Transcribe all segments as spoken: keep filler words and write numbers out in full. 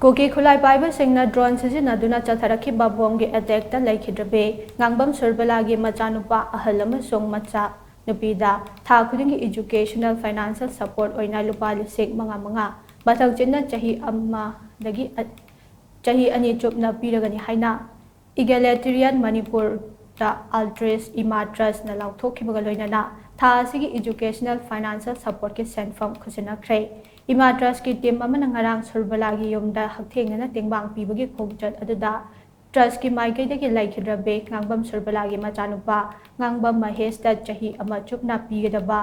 ꯀꯨꯀꯤ ꯈꯨꯠꯂꯥꯏ ꯄꯥꯏꯕꯁꯤꯡꯅ ꯗ꯭ꯔꯣꯟ ꯁꯤꯖꯤꯟꯅꯗꯨꯅ ꯆꯠꯊꯔꯛꯈꯤꯕ ꯕꯣꯝꯒꯤ ꯑꯦꯇꯦꯛꯇ ꯂꯩꯈꯤꯗ꯭ꯔꯕꯤ ꯉꯥꯡꯕꯝ ꯁꯨꯔꯕꯂꯥꯒꯤ ꯃꯆꯥꯅꯨꯄꯥ ꯑꯍꯜ ꯑꯃꯁꯨꯡ ꯃꯆꯥ ꯅꯨꯄꯤꯗ ꯊꯥ ꯈꯨꯗꯤꯡꯒꯤ educational financial support ꯑꯣꯏꯅ ꯂꯨꯄꯥ ꯂꯤꯁꯤꯡ ꯃꯉꯥ ꯃꯉꯥ ꯃꯊꯪ ꯆꯤꯟꯅ ꯆꯍꯤ ꯑꯃꯗꯒꯤ ꯆꯍꯤ ꯑꯅꯤ ꯆꯨꯞꯅ ꯄꯤꯔꯒꯅꯤ ꯍꯥꯏꯅ Egalitarian ꯃꯅꯤꯄꯨꯔꯗ Altruist ꯏꯃꯥ ꯇ꯭ꯔꯁꯅ ꯂꯥꯎꯊꯣꯛꯈꯤꯕꯒ ꯂꯣꯏꯅꯅ ꯊꯥ ꯑꯁꯤꯒꯤ educational financial supportꯀꯤ ꯁꯦꯟꯐꯝ ꯈꯨꯠꯁꯤꯟꯅꯈ꯭ꯔꯦ꯫ ꯏꯃꯥ ꯇ꯭ꯔꯁꯀꯤ team ꯑꯃꯅ ꯉꯔꯥꯡ ꯁꯨꯔꯕꯂꯥꯒꯤ ꯌꯨꯝꯗ ꯍꯛꯊꯦꯡꯅꯅ ꯇꯦꯡꯕꯥꯡ ꯄꯤꯕꯒꯤ ꯈꯣꯡꯆꯠ ꯑꯗꯨꯗ ꯇ꯭ꯔꯁꯀꯤ ꯃꯥꯏꯀꯩꯗꯒꯤ ꯂꯩꯈꯤꯗ꯭ꯔꯕꯤ ꯉꯥꯡꯕꯝ ꯁꯨꯔꯕꯂꯥꯒꯤ ꯃꯆꯥꯅꯨꯄꯥ ꯉꯥꯡꯕꯝ ꯃꯍꯦꯁꯇ ꯆꯍꯤ ꯑꯃ ꯆꯨꯞꯅ ꯄꯤꯒꯗꯕ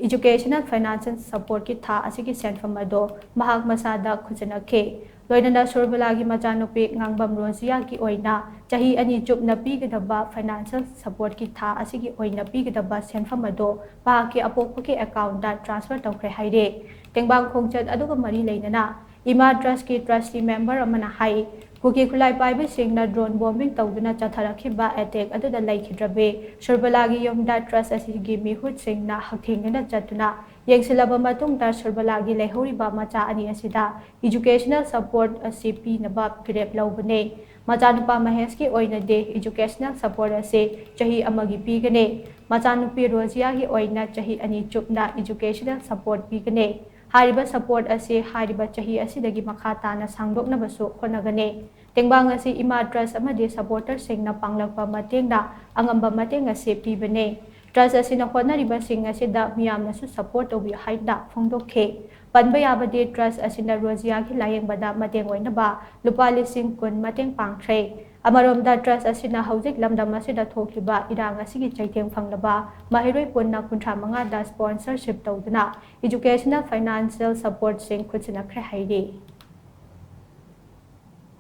educational financial supportꯀꯤ ꯊꯥ ꯑꯁꯤꯒꯤ ꯁꯦꯟꯐꯝ ꯑꯗꯣ ꯃꯍꯥꯛ ꯃꯁꯥꯗ ꯈꯨꯠꯁꯤꯟꯅꯈꯤ꯫ ꯂꯣꯏꯅꯅ ꯁꯨꯔꯕꯂꯥꯒꯤ ꯃꯆꯥꯅꯨꯄꯤ ꯉꯥꯡꯕꯝ ꯔꯣꯖꯤꯌꯥꯒꯤ ꯑꯣꯏꯅ ꯆꯍꯤ ꯑꯅꯤ ꯆꯨꯞꯅ ꯄꯤꯒꯗꯕ financial supportꯀꯤ ꯊꯥ ꯑꯁꯤꯒꯤ ꯑꯣꯏꯅ ꯄꯤꯒꯗꯕ ꯁꯦꯟꯐꯝ ꯑꯗꯣ ꯃꯍꯥꯛꯀꯤ ꯑꯄꯣꯛꯄꯒꯤ accountꯇ transfer ꯇꯧꯈ꯭ꯔꯦ ꯍꯥꯏꯔꯦ꯫ ꯇꯦꯡꯕꯥꯡ ꯈꯣꯡꯆꯠ ꯑꯗꯨꯒ ꯃꯔꯤ ꯂꯩꯅꯅ ꯏꯃꯥ ꯇ꯭ꯔꯁꯀꯤ trustee member ꯑꯃꯅ ꯍꯥꯏ, ꯀꯨꯀꯤ ꯈꯨꯠꯂꯥꯏ ꯄꯥꯏꯕꯁꯤꯡꯅ drone bombing ꯇꯧꯗꯨꯅ ꯆꯠꯊꯔꯛꯈꯤꯕ attack ꯑꯗꯨꯗ ꯂꯩꯈꯤꯗ꯭ꯔꯕꯤ ꯁꯨꯔꯕꯂꯥꯒꯤ ꯌꯨꯝꯗ ꯇ꯭ꯔꯁ ꯑꯁꯤꯒꯤ ꯃꯤꯍꯨꯠꯁꯤꯡꯅ ꯍꯛꯊꯦꯡꯅꯅ ꯆꯠꯇꯨꯅ ꯌꯦꯡꯁꯤꯜꯂꯕ ꯃꯇꯨꯡꯗ ꯁꯨꯔꯕꯂꯥꯒꯤ ꯂꯩꯍꯧꯔꯤꯕ ꯃꯆꯥ ꯑꯅꯤ ꯑꯁꯤꯗ educational support ꯑꯁꯤ ꯄꯤꯅꯕ ꯐꯤꯔꯦꯞ ꯂꯧꯕꯅꯦ꯫ ꯃꯆꯥꯅꯨꯄꯥ ꯃꯍꯦꯁꯀꯤ ꯑꯣꯏꯅꯗꯤ educational support ꯑꯁꯤ ꯆꯍꯤ ꯑꯃꯒꯤ ꯄꯤꯒꯅꯤ꯫ ꯃꯆꯥꯅꯨꯄꯤ ꯔꯣꯖꯤꯌꯥꯒꯤ ꯑꯣꯏꯅ ꯆꯍꯤ ꯑꯅꯤ ꯆꯨꯞꯅ educational support ꯄꯤꯒꯅꯤ꯫ ꯍꯥꯏꯔꯤꯕ support ꯑꯁꯤ ꯍꯥꯏꯔꯤꯕ ꯆꯍꯤ ꯑꯁꯤꯗꯒꯤ ꯃꯈꯥ ꯇꯥꯅ ꯁꯥꯡꯗꯣꯛꯅꯕꯁꯨ ꯍꯣꯠꯅꯒꯅꯤ꯫ ꯇꯦꯡꯕꯥꯡ ꯑꯁꯤ ꯏꯃꯥ ꯇ꯭ꯔꯁ ꯑꯃꯗꯤ supporterꯁꯤꯡꯅ ꯄꯥꯡꯂꯛꯄ ꯃꯇꯦꯡꯅ ꯑꯉꯝꯕ ꯃꯇꯦꯡ ꯑꯁꯤ ꯄꯤꯕꯅꯤ꯫ ꯇ꯭ꯔꯁ ꯑꯁꯤꯅ ꯍꯣꯠꯅꯔꯤꯕꯁꯤꯡ ꯑꯁꯤꯗ ꯃꯤꯌꯥꯝꯅꯁꯨ support ꯇꯧꯕꯤꯌꯨ ꯍꯥꯏꯅ ꯐꯣꯡꯗꯣꯛꯈꯤ꯫ ꯄꯟꯕ ꯌꯥꯕꯗꯤ ꯇ꯭ꯔꯁ ꯑꯁꯤꯅ ꯔꯣꯖꯤꯌꯥꯒꯤ ꯂꯥꯌꯦꯡꯕꯗ ꯃꯇꯦꯡ ꯑꯣꯏꯅꯕ ꯂꯨꯄꯥ ꯂꯤꯁꯤꯡ ꯀꯨꯟ ꯃꯇꯦꯡ ꯄꯥꯡꯈ꯭ꯔꯦ꯫ ꯑꯃꯔꯣꯝꯗ ꯇ꯭ꯔꯁ ꯑꯁꯤꯅ ꯍꯧꯖꯤꯛ ꯂꯝꯗꯝ ꯑꯁꯤꯗ ꯊꯣꯛꯂꯤꯕ ꯏꯔꯥꯡ ꯑꯁꯤꯒꯤ ꯆꯩꯊꯦꯡ ꯐꯪꯂꯕ ꯃꯍꯩꯔꯣꯏ ꯄꯨꯟꯅ ꯀꯨꯟꯊ꯭ꯔꯥ ꯃꯉꯥꯗ sponsorship ꯇꯧꯗꯨꯅ educational financial supportꯁꯤꯡ ꯈꯨꯠꯁꯤꯟꯅꯈ꯭ꯔꯦ ꯍꯥꯏꯔꯤ꯫